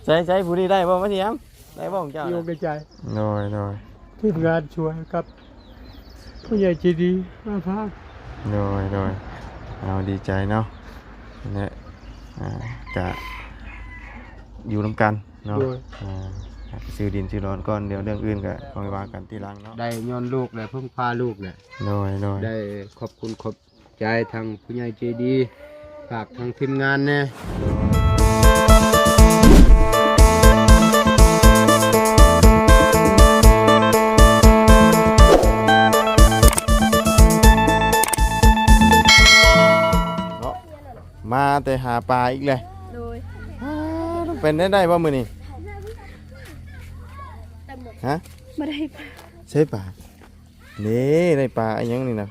ໃຊ້ ໃຊ້ຜູ້ນີ້ໄດ້ບໍ່ ມາທຽມ ໄດ້ບໍ່ຂອງເຈົ້າ ຢູ່ໃນໃຈ ໂດຍ ໂດຍ ທີມງານຊ່ວຍກັບຜູ້ໃຫຍ່ໃຈດີມາພາ ໂດຍ ໂດຍ ເອົາ ດີໃຈເນາະ ແລະ ອ່າ ກະຢູ່ນຳກັນເນາະ ໂດຍ ອ່າ ຊື້ດິນຊື້ດອນກ່ອນ ດຽວເລື່ອງອື່ນກະຄ່ອຍວ່າກັນທີຫຼັງເນາະ ໄດ້ຍ້ອນລູກແຫຼະ ເພິ່ງພາລູກແຫຼະ ໂດຍ ໂດຍ ໄດ້ຂອບຄຸນຂອບ ໃຈທາງຜູ້ໃຫຍ່ໃຈດີ ຝາກທາງທີມງານແດ່ ເນາະ ມາແຕ່ຫາປາອີກແຫຼະ ໂດຍ ອ້າວ ເປັນໄດ້ ໄດ້ບໍ່ມື້ນີ້ ຮະ ບໍ່ໄດ້ປາ ໃຊ້ປາ ນີ້ໄດ້ປາອີຫຍັງນີ້ນະ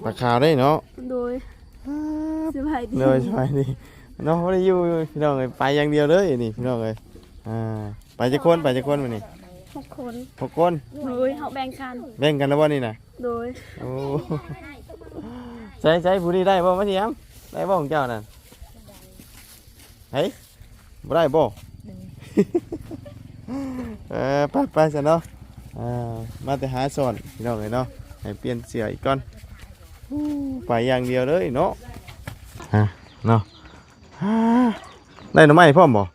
ປາຂາວໄດ້ເນາະ ໂດຍ ສະບາຍດີ ໂດຍ ສະບາຍດີເນາະ ບໍ່ໄດ້ຢູ່ ພີ່ນ້ອງເອີຍ ໄປຢ່າງດຽວເລີຍນີ້ ພີ່ນ້ອງເອີຍ ອ່າ ໄປຈັກຄົນ ໄປຈັກຄົນມື້ນີ້ ຫົກຄົນ ຫົກຄົນ ໂດຍ ເຮົາແບ່ງກັນ ແບ່ງກັນແລ້ວບໍ່ນີ້ນະ ໂດຍ ໂອ້ ໃຊ້ ໃຊ້ຜູ້ນີ້ໄດ້ບໍ່ ມາທຽມ ໄດ້ບໍ່ຂອງເຈົ້ານັ້ນ ເຮີ້ຍ ບໍ່ໄດ້ບໍ່? ເອີ ໄປ ໄປຊັ້ນເນາະ ອ່າ ມາແຕ່ຫາສອນ ພີ່ນ້ອງເອີຍເນາະ ໃຫ້ປ່ຽນເສື້ອອີກກ່ອນ ໄປຢ່າງດຽວເລີຍເນາະ ອ່າ ເນາະ ອ່າ ໄດ້ໜໍ່ໄມ້ພ້ອມບໍ່?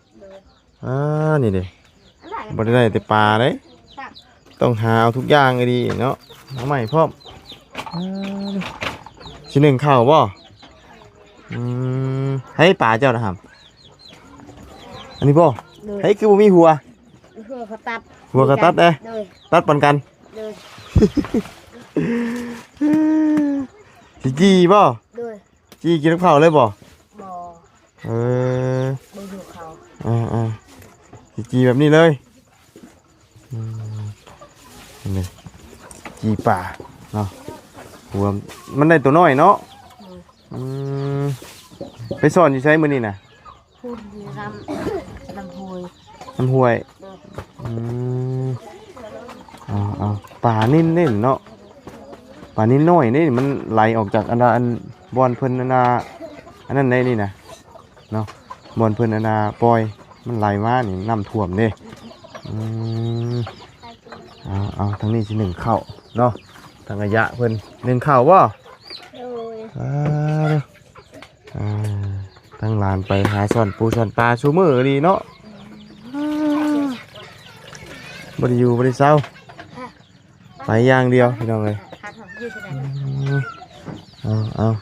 ອ່າ ນີ້ເດ້ ບໍ່ໄດ້ໄດ້ແຕ່ປາເດ້ ຕ້ອງຫາເອົາທຸກຢ່າງອີ່ຫຼີເນາະ ໜໍ່ໄມ້ພ້ອມ ອ່າ ຊິໜຶ້ງເຂົ້າບໍ່? ອືມ ໃຫ້ປາເຈົ້ານະຫຳ ອັນນີ້ບໍ່? ໂດຍ ໃຫ້ຄືບໍ່ມີຫົວ? ຫົວເຂົາຕັດ ຫົວເຂົາຕັດເດ້ ໂດຍ ຕັດປັນກັນ ໂດຍ ຊິຈີ່ບໍ່? ໂດຍ ຈີ່ກິນກັບເຂົ້າເລີຍບໍ່? ບໍ່ ເອີ ບໍ່ຫິວເຂົ້າ ອ່າໆ ຊິຈີ່ແບບນີ້ເລີຍ ອືມ ນີ້ ຈີ່ປາເນາະ ຫົວ ມັນໄດ້ໂຕນ້ອຍເນາະ ໂດຍ ອືມ ໄປສອນຢູ່ໃສມື້ນີ້ນະ? ພຸ້ນຢູ່ນຳ ນຳຫ້ວຍ ນຳຫ້ວຍ ໂດຍ ອືມ ເອົາໆ ປານິນເດ້ເນາະ ປານິນນ້ອຍເດ້ ມັນໄຫຼອອກຈາກອັນ ອັນ ບ່ອນເພິ່ນອັນ ອັນນັ້ນໄດ້ນີ້ນະ ເນາະ ບ່ອນເພິ່ນອັນນ່າປ່ອຍ ມັນໄຫຼມານີ້ ນ້ຳຖ້ວມເດ້ ອືມ ເອົາ ເອົາ ທາງນີ້ຊິໜຶ້ງເຂົ້າເນາະ ທາງອາຍະເພິ່ນ ໜຶ້ງເຂົ້າບໍ່? ໂດຍ ອ່າ ອ່າ ທາງຫຼານໄປຫາຊ່ອນປູຊ່ອນປາຊູມື້ອີ່ຫຼີເນາະ ບໍ່ໄດ້ຢູ່ບໍ່ໄດ້ເຊົາ. ໄປຢ່າງດຽວພີ່ນ້ອງເອີຍ ອືມ ເອົາ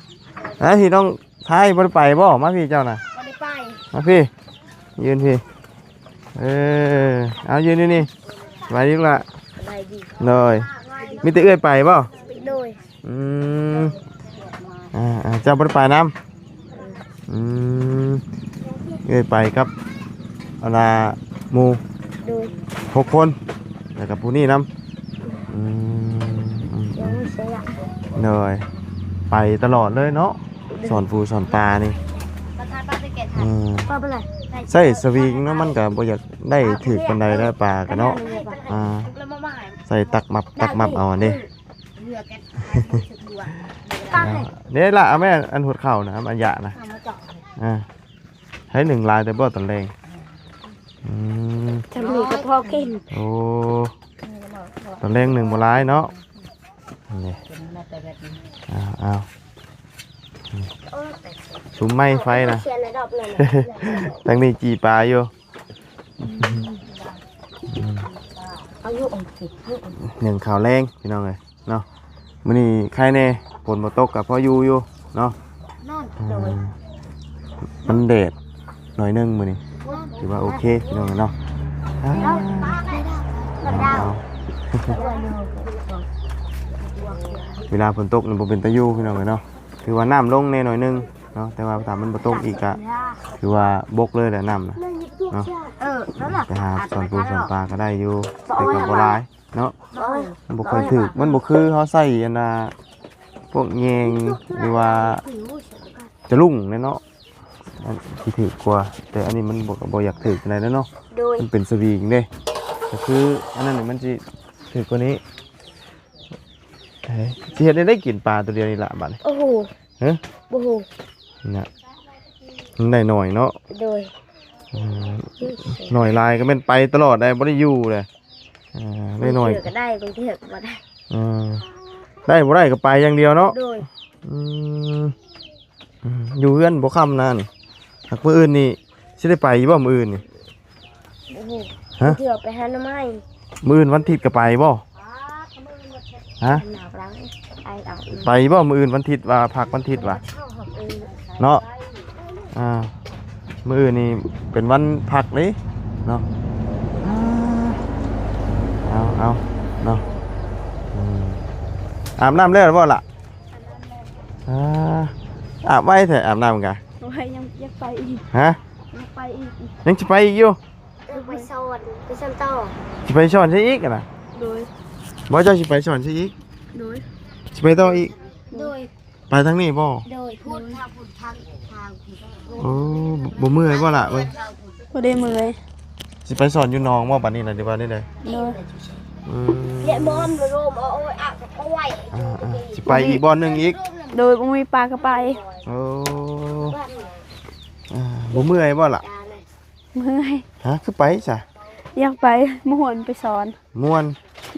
ເອົາ ເອີ ພີ່ນ້ອງຊາຍບໍ່ໄດ້ໄປບໍ່? ມາພີ່ເຈົ້ານະ ບໍ່ໄດ້ໄປ ມາພີ່ ຢືນພີ່ ເອີ ເອົາ ຢືນຢູ່ນີ້ ສະບາຍດີລູກຫຼ້າ ສະບາຍດີ ໂດຍ ມີແຕ່ເອື້ອຍໄປບໍ່? ໂດຍ ອືມ ອ່າໆ ເຈົ້າບໍ່ໄດ້ໄປນຳ? ອືມ ເອື້ອຍໄປກັບອັນນ່າໝູ່ ໂດຍ ຫົກຄົນ ແລ້ວກໍຜູ້ນີ້ນຳ ອືມ ອືມ ໂດຍ ໄປຕະຫຼອດເລີຍເນາະ ໂດຍ ສອນປູສອນປານີ້ ອືມ ໃຊ້ສະວິງເນາະ ມັນກໍບໍ່ຢາກໄດ້ຖືກປານໃດແລ້ວ ປາກໍເນາະ ອ່າ ໃສ່ຕັກມັບ ຕັກມັບເອົາເດ້. ເດ້ລະ ເອົາແມ່ອັນຫົດເຂົ້ານະ ອັນຢານະ ອ່າ ໃຫ້ໜຶ້ງຫຼາຍແຕ່ບໍ່ຕອນແລງ ອືມ ຈຳນີ້ກໍພໍກິນ ໂອ້ ຕອນແລງໜຶ້ງບໍ່ຫຼາຍເນາະ ນີ້ ເອົາ ເອົາ ສຸມໄມ້ໄຟນະ ທາງນີ້ຈີ່ປາຢູ່ ອືມ ໜຶ້ງເຂົ້າແລງພີ່ນ້ອງເອີຍເນາະ ມື້ນີ້ໄຄແດ່ ຝົນບໍ່ຕົກກໍພໍຢູ່ຢູ່ເນາະ ອືມ ມັນແດດໜ້ອຍໜຶ່ງມື້ນີ້ ຖືວ່າໂອເຄພີ່ນ້ອງເອີຍເນາະ ເວລາຝົນຕົກນີ້ບໍ່ເປັນຕາຢູ່ພີ່ນ້ອງເອີຍເນາະ ຖືວ່ານ້ຳລົງແດ່ໜ້ອຍໜຶ່ງ ເນາະ ແຕ່ວ່າຖ້າມັນບໍ່ຕົກອີກກະຖືວ່າບົກເລີຍແຫຼະນ້ຳນະເນາະ ເອີ ນັ້ນແຫຼະ ໄປຫາສອນປູສອນປາກໍໄດ້ຢູ່ ແຕ່ກໍບໍ່ຫຼາຍເນາະ ມັນບໍ່ຄ່ອຍຖືກ ມັນບໍ່ຄືເຮົາໃຊ້ອັນນ່າ ພວກແຍງ ຫຼືວ່າຈະລຸ້ງແຫຼະເນາະ ອັນທີ່ຖືກກວ່າ ແຕ່ອັນນີ້ມັນບໍ່ ກໍບໍ່ຢາກຖືກປານໃດແລ້ວເນາະ ໂດຍ ມັນເປັນສະວິງເດ້ ກໍຄືອັນນັ້ນນີ້ມັນຊິຖືກກວ່ານີ້ ເອີ ຊິເຮັດແນວໃດກິນປາໂຕດຽວນີ້ລະບາດນີ້ ໂອ້ໂຫ ຮະ ບໍ່ຮູ້ ນະ ມັນໄດ້ໜ້ອຍເນາະ ໂດຍ ອືມ ໜ້ອຍຫຼາຍກໍແມ່ນໄປຕະຫຼອດໄດ໋ ບໍ່ໄດ້ຢູ່ເດ້. ເອີ ໜ້ອຍໆ ບາງເທື່ອກໍໄດ້ ບາງເທື່ອກໍບໍ່ໄດ້. ເອີ ໄດ້ບໍ່ໄດ້ກໍໄປຢ່າງດຽວເນາະ. ໂດຍ. ອືມ ອືມ ຢູ່ເຮືອນບໍ່ຄ່ຳນານີ້. ຫາກມື້ອື່ນນີ້ຊິໄດ້ໄປຢູ່ບໍ່ ມື້ອື່ນນີ້? ໂອ້ໂຫ ຮະ? ເທື່ອໄປຫາໜໍ່ໄມ້. ມື້ອື່ນວັນທິດກໍໄປບໍ່? ຮະ? ໄປບໍ່ ມື້ອື່ນວັນທິດວ່າ ພັກວັນທິດວ່າ ເອີ ເນາະ. ອ່າ ມື້ອື່ນນີ້ເປັນວັນພັກເດ້ເນາະ. ອ່າ ເອົາ ເອົາເນາະ. ອືມ ອາບນ້ຳແລ້ວບໍ່ລະ? ອ່າ ອາບໄວແທ້ ອາບນ້ຳກະ. ໂອ້ຍ ຍັງຢາກໄປອີກ. ຮະ? ຢາກໄປອີກ. ຍັງຊິໄປອີກຢູ່? ເອີ ໄປສອນ ໄປສອນຕໍ່. ຊິໄປສອນໃສອີກຫັ້ນນະ? ໂດຍ. ບໍ່ ເຈົ້າຊິໄປສອນໃສອີກ? ໂດຍ. ຊິໄປຕໍ່ອີກ? ໂດຍ. ໄປທາງນີ້ບໍ່? ໂດຍ. ພຸ້ນ ທາງພຸ້ນ ທາງ ທາງພຸ້ນ. ໂອ້ ບໍ່ເມື່ອຍບໍ່ລະເບິ່ງ? ບໍ່ໄດ້ເມື່ອຍ. ຊິໄປສອນຢູ່ໜອງບໍ່ບັດນີ້ນະ ຫຼືວ່າແນວໃດ? ໂດຍ. ອືມ ລະມອນລະໂລມ ເອົາ ເອົາໄວ້ ອ່າໆ ຊິໄປອີກບ່ອນໜຶ່ງອີກ? ໂດຍ. ບໍ່ມີປາກໍໄປ. ໂອ້ ອ່າ ບໍ່ເມື່ອຍບໍ່ລະ? ເມື່ອຍ. ຮະ ຄືໄປຊະ? ຢາກໄປ ມ່ວນ ໄປສອນ. ມ່ວນ?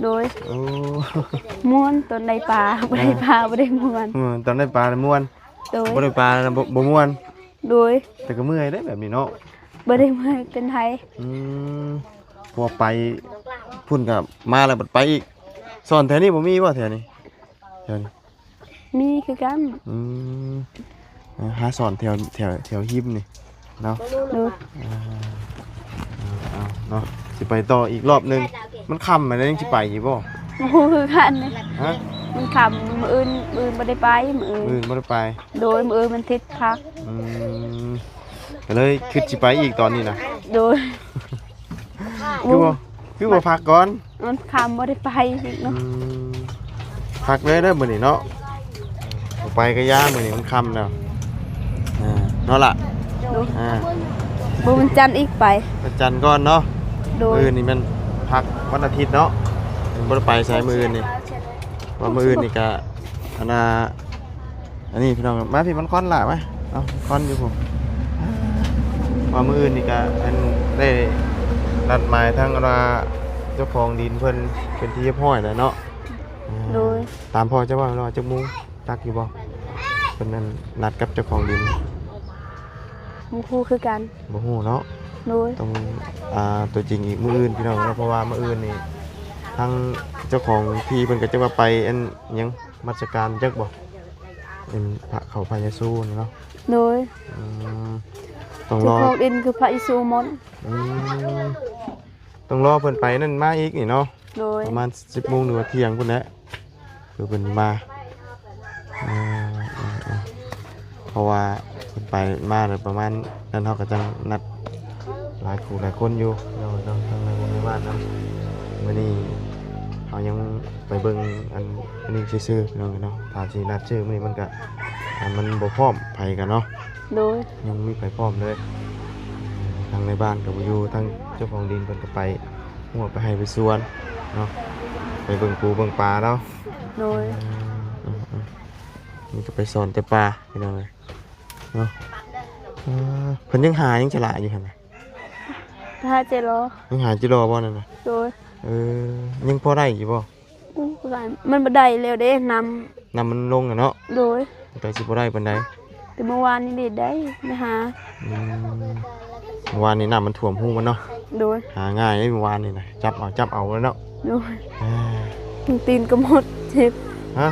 ໂດຍ. ໂອ້ ມ່ວນຕອນໄດ້ປາ ບໍ່ໄດ້ປາບໍ່ໄດ້ມ່ວນ. ເອີ ຕອນໄດ້ປາລະມ່ວນ. ໂດຍ. ບໍ່ໄດ້ປາລະບໍ່ ບໍ່ມ່ວນ. ໂດຍ. ແຕ່ກໍເມື່ອຍເດ້ແບບນີ້ເນາະ. ບໍ່ໄດ້ເມື່ອຍເປັນໄທ. ອືມ ເພາະວ່າໄປພຸ້ນກໍມາແລ້ວບັດໄປອີກ. ສອນແຖວນີ້ບໍ່ມີບໍ່ ແຖວນີ້? ແຖວນີ້ ມີຄືກັນ. ອືມ ເອີ ຫາສອນແຖວ ແຖວ ແຖວຮິມນີ້ເນາະ. ໂດຍ. ອ່າ ເອົາເນາະ ຊິໄປຕໍ່ອີກລອບໜຶ່ງ. ມັນຄ່ຳແລ້ວ ຍັງຊິໄປຢູ່ບໍ່? ບໍ່ຮູ້ຄືກັນ. ຮະ? ມັນຄ່ຳ ມື້ອື່ນ ມື້ອື່ນບໍ່ໄດ້ໄປ ມື້ອື່ນ. ມື້ອື່ນບໍ່ໄດ້ໄປ. ໂດຍ. ມື້ອື່ນວັນທິດພັກ. ອືມ ກໍເລີຍຄິດຊິໄປອີກຕອນນີ້ນະ. ໂດຍ. ຄືບໍ່ ຄືບໍ່ພັກກ່ອນ? ມັນຄ່ຳບໍ່ໄດ້ໄປອີກເນາະ. ອືມ ພັກເລີຍເດີມື້ນີ້ເນາະ. ບໍ່ໄປກໍຢ່າ ມື້ນີ້ມັນຄ່ຳແລ້ວ. ອ່າ ເນາະລະ. ໂດຍ. ອ່າ ບໍ່ ວັນຈັນອີກໄປ. ວັນຈັນກ່ອນເນາະ. ໂດຍ. ມື້ນີ້ແມ່ນພັກວັນອາທິດເນາະ ບໍ່ໄດ້ໄປໃສມື້ອື່ນນີ້. ວ່າມື້ອື່ນນີ້ກະ ອັນນ່າ ອັນນີ້ພີ່ນ້ອງ ມາພີ່ ມັນຄວັນຫຼາຍ ມາ ເອົາຄວັນຢູ່ພຸ້ນ. ວ່າມື້ອື່ນນີ້ກະ ອັນ ໄດ້ນັດໝາຍທາງ ອັນວ່າ ເຈົ້າຂອງດິນເພິ່ນເປັນທີ່ຮຽບຮ້ອຍແລ້ວເນາະ. ໂດຍ. ຕາມພໍ່ເຈົ້າເວົ້າແລ້ວວ່າຈັກໂມງ ຈັກຢູ່ບໍ່? ເພິ່ນນັ້ນນັດກັບເຈົ້າຂອງດິນ. ບໍ່ຮູ້ຄືກັນ. ບໍ່ຮູ້ເນາະ. ໂດຍ. ຕ້ອງ ອ່າ ຕົວຈິງອີກມື້ອື່ນພີ່ນ້ອງເນາະ ເພາະວ່າມື້ອື່ນນີ້ທາງເຈົ້າຂອງທີ່ເພິ່ນກໍຈັກວ່າໄປອັນຫຍັງ ນະມັດສະການຈັກບໍ່ ເປັນພະ ເຂົາພະເຢຊູນີ້ເນາະ. ໂດຍ. ອືມ ຕ້ອງລໍ ເຈົ້າຂອງດິນຄືພະເຢຊູໝົດ. ອືມ ຕ້ອງລໍເພິ່ນໄປນັ້ນມາອີກນີ້ເນາະ. ໂດຍ. ປະມານສິບໂມງ ຫຼືວ່າທ່ຽງພຸ້ນແຫຼະ ເພື່ອເພິ່ນມາ. ເອີ ເອີ ເອີ ເພາະວ່າເພິ່ນໄປມາແລ້ວປະມານນັ້ນ ເຮົາກໍຈັ່ງນັດຫຼາຍຄູ່ຫຼາຍຄົນຢູ່ເນາະ ທາງໃນວງໃນບ້ານນຳ. ມື້ນີ້ເຮົາຍັງໄປເບິ່ງອັນ ອັນນີ້ຊື່ໆ ພີ່ນ້ອງເນາະ. ຖ້າຊິນັດຊື່ມື້ນີ້ມັນກະ ມັນບໍ່ພ້ອມໃຜກັນເນາະ. ໂດຍ. ຍັງບໍ່ມີໃຜພ້ອມເລີຍ. ທາງໃນບ້ານກໍບໍ່ຢູ່ ທາງເຈົ້າຂອງດິນເພິ່ນກໍໄປ ຫົວໄປໄຮ່ໄປສວນເນາະ ໄປເບິ່ງປູເບິ່ງປາເນາະ. ໂດຍ. ອືມ ອືມ ອືມ ນີ້ກໍໄປສອນແຕ່ປາພີ່ນ້ອງເອີຍເນາະ. ເອີ ເພິ່ນຍັງຫາຍັງຈະຫຼາຍຢູ່ຫັ້ນນະ. ຫາຈິລໍ. ຍັງຫາຈິລໍບໍ່ນັ້ນນະ? ໂດຍ. ເອີ ຍັງພໍໄດ້ຢູ່ບໍ່? ໂອ້ ມັນບໍ່ໄດ້ແລ້ວເດ້ ນ້ຳ ນ້ຳມັນລົງແລ້ວເນາະ. ໂດຍ. ກໍຊິບໍ່ໄດ້ປານໃດ. ແຕ່ມື້ວານນີ້ໄດ້ ໄດ້ ໄດ້ຫາ. ອືມ ມື້ວານນີ້ນ້ຳມັນຖ້ວມຮູມັນເນາະ. ໂດຍ. ຫາງ່າຍເດ້ມື້ວານນີ້ນະ ຈັບເອົາ ຈັບເອົາແລ້ວເນາະ. ໂດຍ. ອ່າ ຕີນກໍໝົດ ເຈັບ. ຮະ?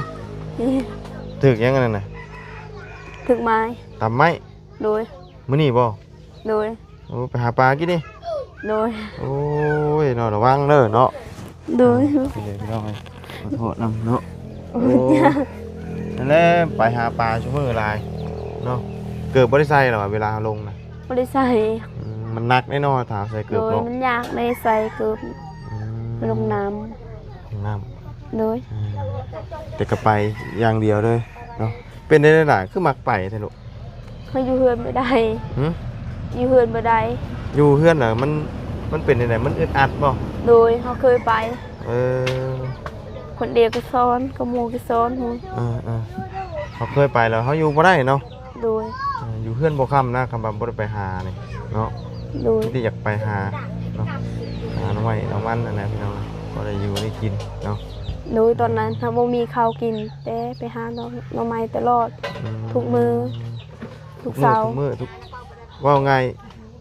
ຖືກຫຍັງອັນນັ້ນນະ? ຖືກໄມ້ ຕຳໄມ້. ໂດຍ. ມື້ນີ້ບໍ່? ໂດຍ. ໂອ້ ໄປຫາປາກິນນີ້. ໂດຍ. ໂອ້ຍເນາະ ລະວັງເດີເນາະ. ໂດຍ. ພີ່ນ້ອງເອີຍ ຂໍໂທດນຳເນາະ. ໂອ້ຍ ໂອ້ ນັ້ນແຫຼະ ໄປຫາປາຊຸມື້ຫຼາຍເນາະ. ເກີບບໍ່ໄດ້ໃສ່ລະຫວາ ເວລາເຮົາລົງນະ? ບໍ່ໄດ້ໃສ່. ອືມ ມັນໜັກເດ້ເນາະ ຖ້າໃສ່ເກີບເນາະ. ໂດຍ. ມັນຍາກເດ້ໃສ່ເກີບ. ອືມ ລົງນ້ຳ ລົງນ້ຳ. ໂດຍ. ອືມ ແຕ່ກໍໄປຢ່າງດຽວເລີຍເນາະ. ເປັນໄດ້ຫຼາຍ ຄືມັກໄປແທ້ລູກ? ເຮົາຢູ່ເຮືອນບໍ່ໄດ້. ຫື? ຢູ່ເຮືອນບໍ່ໄດ້. ຢູ່ເຮືອນນະ ມັນ ມັນເປັນຈັ່ງໃດ? ມັນອຶດອັດບໍ່? ໂດຍ. ເຮົາເຄີຍໄປ. ເອີ ຄົນດຽວກໍຊ້ອນ ກັບໝູ່ກໍຊ້ອນ. ເອີໆ ເຮົາເຄີຍໄປແລ້ວ ເຮົາຢູ່ບໍ່ໄດ້ເນາະ. ໂດຍ. ເອີ ຢູ່ເຮືອນບໍ່ຄ່ຳນະ ຄຳວ່າບໍ່ໄດ້ໄປຫານີ້ເນາະ. ໂດຍ ທີ່ຢາກໄປຫາເນາະ ຫາໜໍ່ໄມ້ໜໍ່ມັນຫັ້ນແຫຼະພີ່ນ້ອງ ພໍໄດ້ຢູ່ໄດ້ກິນເນາະ. ໂດຍ ຕອນນັ້ນເຮົາບໍ່ມີເຂົ້າກິນ ແຕ່ໄປຫາໜໍ່ ໜໍ່ໄມ້ຕະຫຼອດ ອືມ ທຸກມື້ ທຸກເຊົ້າ ທຸກມື້ ທຸກ ເວົ້າງ່າຍ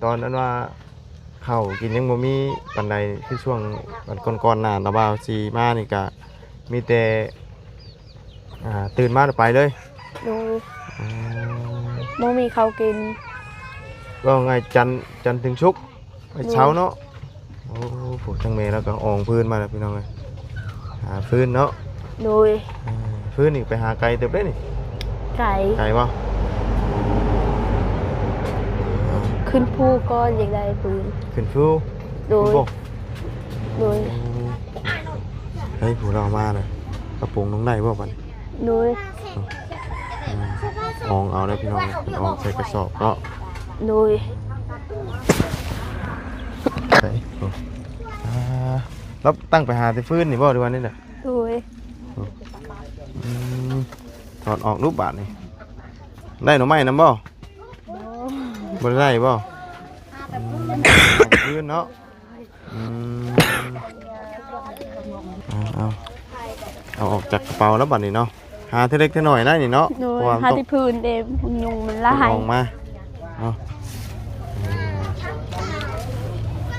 ຕອນນັ້ນວ່າເຂົ້າກິນຍັງບໍ່ມີປານໃດ ຄືຊ່ວງກ່ອນໆໜ້າ ລາວບ່າວຊິມານີ້ກະມີແຕ່ ອ່າ ຕື່ນມາແລ້ວໄປເລີຍ. ໂດຍ ອືມ ບໍ່ມີເຂົ້າກິນ ເວົ້າງ່າຍ ຈັນ ຈັນເຖິງສຸກ ໄປເຊົາເນາະ. ໂດຍ ໂອ້ ຜູ້ທາງແມ່ລາວກໍອອງຟືນມາແລ້ວພີ່ນ້ອງເອີຍ ຫາຟືນເນາະ. ໂດຍ ເອີ ຟືນນີ້ໄປຫາໄກເຕີບເດ້ນີ້. ໄກ ໄກບໍ່? ຂຶ້ນພູກ່ອນ ຢາກໄດ້ຟືນ ຂຶ້ນພູ. ໂດຍ ໂດຍ ເຮີ້ຍ ຜູ້ລາວມາເລີຍ ກະໂປງລົງໄດ້ບໍ່ບັດນີ້? ໂດຍ ອືມ ອອງເອົາເດີພີ່ນ້ອງ ເພິ່ນອອງໃສ່ກະສອບເນາະ. ໂດຍ ໃສ ໂອ້ ອ່າ ລາວຕັ້ງໄປຫາແຕ່ຟືນນີ້ບໍ່ ຫຼືວ່າແນວໃດ? ໂດຍ ອືມ ຖອດອອກລູກບາດນີ້ ໄດ້ໜໍ່ໄມ້ນຳບໍ່? ບໍ່ ບໍ່ໄດ້ບໍ່? ອືມ ອອກຄືນເນາະ. ອືມ ເອົາ ເອົາ ເອົາອອກຈາກກະເປົາແລ້ວບັດນີ້ເນາະ ຫາເທື່ອເລັກເທື່ອໜ້ອຍໄດ້ນີ້ເນາະ. ໂດຍ ເພາະວ່າມັນຕ້ອງ ຫາທີ່ພື້ນເດ້ ຍຸງມັນຫຼາຍ ເອົາອອກມາເນາະ.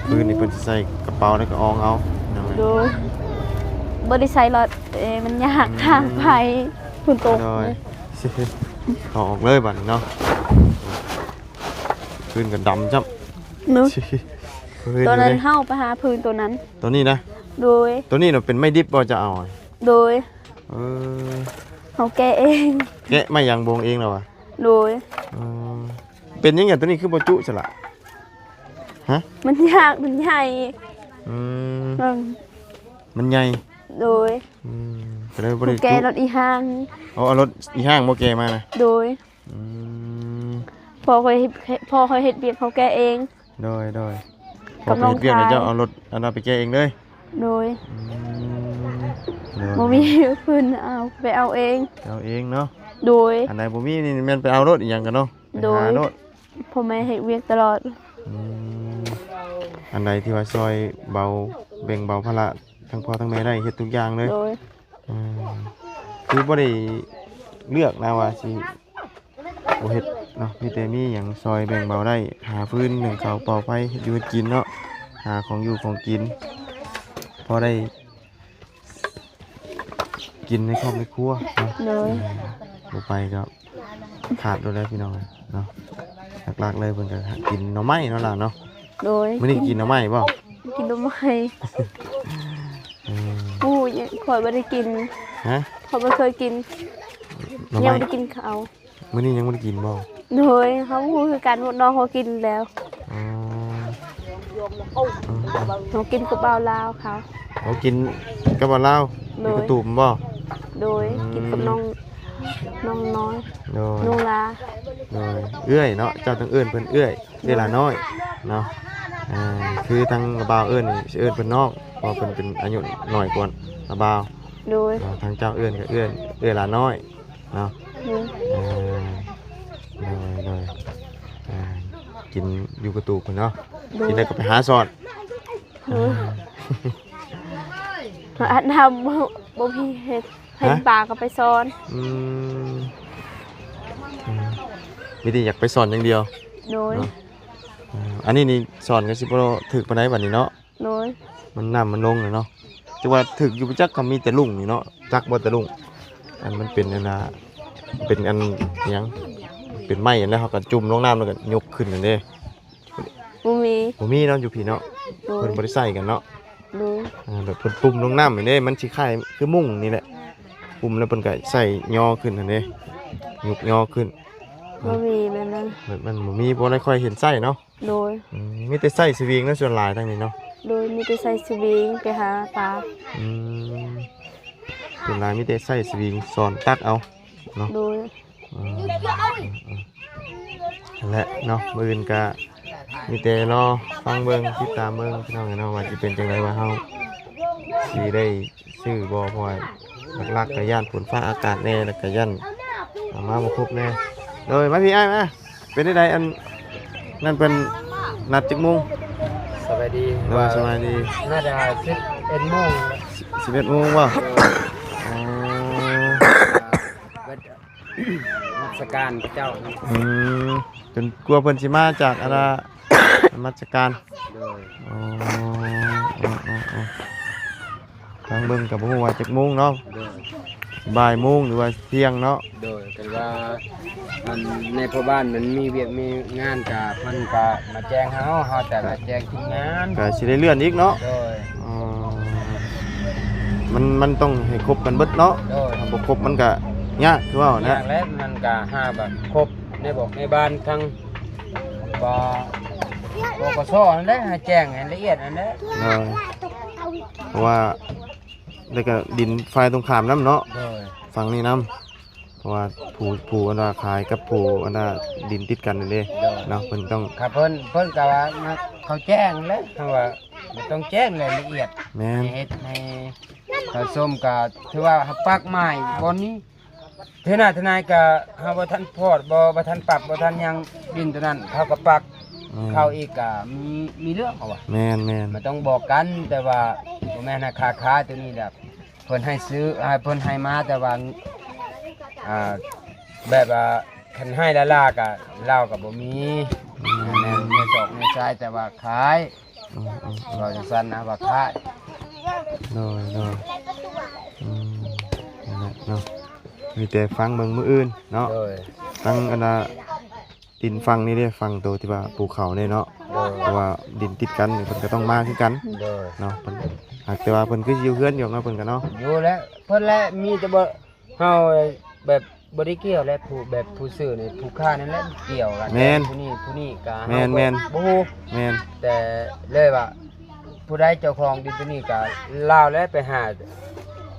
ອືມ ຟືນນີ້ເພິ່ນຊິໃສ່ກະເປົາແລ້ວກໍອອງເອົາ. ໂດຍ ບໍ່ໄດ້ໃສ່ລອດເດ້ ມັນຍາກ ອືມ ທາງໄປ ຝົນຕົກ. ໂດຍ ເອົາອອກເລີຍບັດນີ້ເນາະ ຟືນກໍດຳຈ້ຳເນາະ. ຕອນນັ້ນເຮົາໄປຫາຟືນໂຕນັ້ນ ໂຕນີ້ນະ. ໂດຍ ໂຕນີ້ນະເປັນໄມ້ດິບບໍ່ ຈະເອົາ? ໂດຍ ເອີ ເຮົາແກະເອງ ແກະໄມ້ຢາງໂບງເອງລະຫວາ? ໂດຍ ເອີ ເປັນຫຍັງ ໂຕນີ້ຄືບໍ່ຈຸຊັ້ນລະ? ຮະ ມັນຍາກ ມັນໃຫຍ່. ອືມ ມັນໃຫຍ່. ໂດຍ ອືມ ກໍເລີຍບໍ່ໄດ້ຈຸ ແກະລົດອີ່ຫ້າງ. ເອົາ ເອົາລົດອີ່ຫ້າງບໍ່ແກະມານະ? ໂດຍ ອືມ ພໍ່ຂ້ອຍເຮັດ ພໍ່ຂ້ອຍເຮັດວຽກ ເຮົາແກະເອງ. ໂດຍ ໂດຍ ກັບນ້ອງຊາຍ ພໍ່ໄປເຮັດວຽກແລ້ວ ເຈົ້າເອົາລົດອັນນັ້ນໄປແກະເອງເລີຍ. ໂດຍ ອືມ ໂດຍ ບໍ່ມີເພິ່ນເອົາ ໄປເອົາເອງ ໄປເອົາເອງເນາະ. ໂດຍ ອັນໃດບໍ່ມີນີ້ແມ່ນໄປເອົາໂລດ ອີ່ຫຍັງກໍເນາະ. ໂດຍ ໄປຫາໂລດ ພໍ່ແມ່ເຮັດວຽກຕະຫຼອດ. ອືມ ອັນໃດທີ່ວ່າຊ່ອຍເບົາ ແບ່ງເບົາພາລະ ທັງພໍ່ທັງແມ່ໄດ້ ເຮັດທຸກຢ່າງເລີຍ. ໂດຍ ອືມ ຄືບໍ່ໄດ້ເລືອກນະວ່າຊິບໍ່ເຮັດເນາະ ມີແຕ່ມີຫຍັງຊ່ອຍແບ່ງເບົາໄດ້ ຫາຟືນ ໜຶ້ງເຂົ້າ ເປົ່າໄຟ ເຮັດຢູ່ເຮັດກິນເນາະ ຫາຂອງຢູ່ຂອງກິນ ພໍໄດ້ກິນໃນຄອບໃນຄົວເນາະ. ໂດຍ ເອີ ບໍ່ໄປກໍ ຂາດໂລດແລ້ວພີ່ນ້ອງເນາະ. ຫຼັກໆເລີຍເພິ່ນກໍກິນໜໍ່ໄມ້ເນາະຫຼານເນາະ. ໂດຍ ມື້ນີ້ກິນໜໍ່ໄມ້ບໍ່? ກິນໜໍ່ໄມ້. ເອີ ໂອ້ຍ ຂ້ອຍບໍ່ໄດ້ກິນ. ຮະ? ຂ້ອຍບໍ່ເຄີຍກິນ ໜໍ່ໄມ້ ຍັງບໍ່ໄດ້ກິນເຂົ້າ. ມື້ນີ້ຍັງບໍ່ໄດ້ກິນບໍ່? ໂດຍ ເຮົາຮູ້ຄືກັນ ໝົດນ້ອງເຂົາກິນແລ້ວ. ອໍ ເຮົາກິນກັບບ່າວລາວເຂົາ. ເຮົາກິນກັບບ່າວລາວ? ໂດຍ ຢູ່ກະຕູບບໍ່? ໂດຍ ອືມ ກິນກັບນ້ອງ ນ້ອງນ້ອຍ. ໂດຍ ນ້ອງລາ. ໂດຍ ເອື້ອຍເນາະ ເຈົ້າຕ້ອງເອີ້ນເພິ່ນເອື້ອຍ ເອື້ອຍຫຼ້ານ້ອຍເນາະ. ອ່າ ຄືທາງລາວບ່າວເອີ້ນນີ້ ຊິເອີ້ນເພິ່ນນ້ອງ ເພາະວ່າເພິ່ນເປັນອາຍຸນ້ອຍກວ່າລາວບ່າວ. ໂດຍ ອ່າ ທາງເຈົ້າເອີ້ນກໍເອື້ອຍ ເອື້ອຍຫຼ້ານ້ອຍເນາະ. ໂດຍ ອ່າ ໂດຍ ໂດຍ ອ່າ ກິນຢູ່ກະຕູບພຸ້ນເນາະ. ໂດຍ ກິນແລ້ວກໍໄປຫາສອດ. ເອີ ອາບນ້ຳ ບໍ່ ບໍ່ມີເຮັດ ເຫັນ ຮະ ປາກໍໄປສອນ. ອືມ ອືມ ມີແຕ່ຢາກໄປສອນຢ່າງດຽວ. ໂດຍ ເນາະ ອືມ ອັນນີ້ນີ້ສອນກໍຊິບໍ່ຖືກປານໃດບັດນີ້ເນາະ. ໂດຍ ມັນ ນ້ຳມັນລົງແລ້ວເນາະ. ຈັກວ່າຖືກຢູ່ບໍ່ຈັກ ກໍມີແຕ່ລຸ່ງນີ້ເນາະ ຈັກບໍ່ແຕ່ລຸ່ງ ອັນມັນເປັນອັນນ່າ ເປັນອັນຫຍັງ ເປັນໄມ້ ແລ້ວເຮົາກໍຈຸ່ມລົງນ້ຳ ແລ້ວກໍຍົກຂຶ້ນຫັ້ນເດ້. ບໍ່ມີ ບໍ່ມີເນາະ ຢູ່ພີ້ເນາະ. ໂດຍ ເພິ່ນບໍ່ໄດ້ໃຊ້ກັນເນາະ. ໂດຍ ອ່າ ແບບເພິ່ນປຸ້ມລົງນ້ຳນີ້ເດ້ ມັນຊິຄ້າຍຄືມຸ້ງນີ້ແຫຼະ ປຸ້ມແລ້ວເພິ່ນກໍໃສ່ຍໍຂຶ້ນຫັ້ນເດ້ ຍົກຍໍຂຶ້ນ. ບໍ່ມີແບບນັ້ນ ແບບນັ້ນບໍ່ມີ ບໍ່ໄດ້ຄ່ອຍເຫັນໃຊ້ເນາະ. ໂດຍ ອືມ ມີແຕ່ໃຊ້ສະວິງເນາະ ສ່ວນຫຼາຍທາງນີ້ເນາະ. ໂດຍ ມີແຕ່ໃຊ້ສະວິງໄປຫາປາ. ອືມ ສ່ວນຫຼາຍມີແຕ່ໃຊ້ສະວິງສອນຕັກເອົາເນາະ. ໂດຍ ອືມ ນັ້ນແຫຼະເນາະ ມື້ອື່ນກະມີແຕ່ລໍຟັງເບິ່ງ ຕິດຕາມເບິ່ງ ພີ່ນ້ອງເອີຍເນາະ ວ່າຊິເປັນຈັ່ງໃດ ວ່າເຮົາຊິໄດ້ຊື້ບໍ່ ເພາະວ່າຫຼັກໆກະຢ້ານຝົນຟ້າອາກາດແດ່ ແລ້ວກະຢ້ານເອົາມາບໍ່ຄົບແດ່. ໂດຍ ມາພີ້ອ້າຍມາ. ເປັນຈັ່ງໃດ ອັນນັ້ນເພິ່ນ ນັດຈັກໂມງ? ສະບາຍດີ. ໂດຍ ສະບາຍດີ. ໜ້າຈະສິບເອັດໂມງ. ສິບເອັດໂມງບໍ່? ໂດຍ. ອໍ ເບິດນະມັດສະການເຂົາເຈົ້າ. ອືມ ຈົນກວ່າເພິ່ນຊິມາຈາກອັນນ່າ ນະມັດສະການ. ໂດຍ. ອໍ ທາງເບິ່ງກໍບໍ່ຮູ້ວ່າຈັກໂມງເນາະ. ໂດຍ. ບ່າຍໂມງ ຫຼືວ່າທ່ຽງເນາະ. ໂດຍ. ເພິ່ນວ່າ ອັນ ໃນພໍ່ບ້ານມັນມີວຽກມີງານ ກະເພິ່ນກະມາແຈ້ງເຮົາ ເຮົາກະມາແຈ້ງທີມງານ ກະຊິໄດ້ເລື່ອນອີກເນາະ. ໂດຍ. ອໍ ມັນ ມັນຕ້ອງໃຫ້ຄົບກັນເບິດເນາະ. ໂດຍ. ຖ້າບໍ່ຄົບມັນກະຍາກ ຄືເວົ້ານະ. ຍາກແຫຼະ ມັນກະຫາແບບຄົບໃນບອກໃນບ້ານ ທັງ ປ ປກສ ຫັ້ນແຫຼະ ໃຫ້ແຈ້ງໃຫ້ລະອຽດຫັ້ນແຫຼະ. ໂດຍ. ເພາະວ່າແລ້ວກໍດິນຝ່າຍຕົງຂ້າມນຳເນາະ. ໂດຍ. ຝັ່ງນີ້ນຳ ເພາະວ່າຜູ້ ຜູ້ອັນວ່າຂາຍກັບຜູ້ອັນວ່າດິນຕິດກັນນັ້ນເດ້. ໂດຍ. ເນາະ ເພິ່ນຕ້ອງ ຄັບ ເພິ່ນ ເພິ່ນກໍວ່າມາ ເຂົາແຈ້ງແຫຼະ ເຂົາວ່າບໍ່ຕ້ອງແຈ້ງລາຍລະອຽດ. ແມ່ນ. ໃຫ້ເຮັດໃຫ້ ປະຊາຊົນກໍຖືວ່າປັກໝາຍບ່ອນນີ້ ເທື່ອໜ້າເທື່ອໃນກໍເຮົາບໍ່ທັນພອດ ບໍ່ ບໍ່ທັນປັບ ບໍ່ທັນຫຍັງ ດິນຕົວນັ້ນເຂົາກໍປັກ. ແມ່ນ. ເຂົາອີກກໍມີ ມີເລື່ອງເຂົາວ່າ. ແມ່ນໆ. ມັນຕ້ອງບອກກັນ ແຕ່ວ່າບໍ່ແມ່ນໃຫ້ຄ້າຂາຍຕົວນີ້ແຫຼະ ເພິ່ນໃຫ້ຊື້ ໃຫ້ ເພິ່ນໃຫ້ມາ ແຕ່ວ່າ ອ່າ ແບບວ່າຄັນໃຫ້ລ້າໆ ກໍລາວກໍບໍ່ມີ. ອືມ. ແມ່ນ ໃນສອກໃນຊາຍ ແຕ່ວ່າຂາຍ. ອືມໆໆ. ເວົ້າຈັ່ງຊັ້ນນະວ່າຂາຍ. ໂດຍໆ. ອືມ ນັ້ນແຫຼະເນາະ ມີແຕ່ຟັງເບິ່ງມື້ອື່ນເນາະ. ໂດຍ. ທັງອັນນ່າ ດິນຝັ່ງນີ້ເດ້ ຝັ່ງໂຕທີ່ວ່າປູກເຂົ້ານີ້ເນາະ. ໂດຍ. ເພາະວ່າດິນຕິດກັນນີ້ ເພິ່ນກໍຕ້ອງມາຄືກັນ. ໂດຍ. ເນາະ ເພິ່ນ ຫາກແຕ່ວ່າເພິ່ນຄືຊິຢູ່ເຮືອນຢູ່ເນາະ ເພິ່ນກໍເນາະ. ຢູ່ແຫຼະ ເພິ່ນແຫຼະ ມີແຕ່ບໍ່ ເຮົາແບບບໍ່ໄດ້ກ່ຽວແຫຼະ ຜູ້ແບບຜູ້ຊື້ນີ້ ຜູ້ຄ້ານັ້ນແຫຼະກ່ຽວກັນ. ແມ່ນ. ຜູ້ນີ້ ຜູ້ນີ້ກໍ ແມ່ນໆ. ເຮົາກໍບໍ່ຮູ້. ແມ່ນ. ແຕ່ເລີຍວ່າ ຜູ້ໃດເຈົ້າຂອງດິນຕົວນີ້ກໍລາວແຫຼະໄປຫາ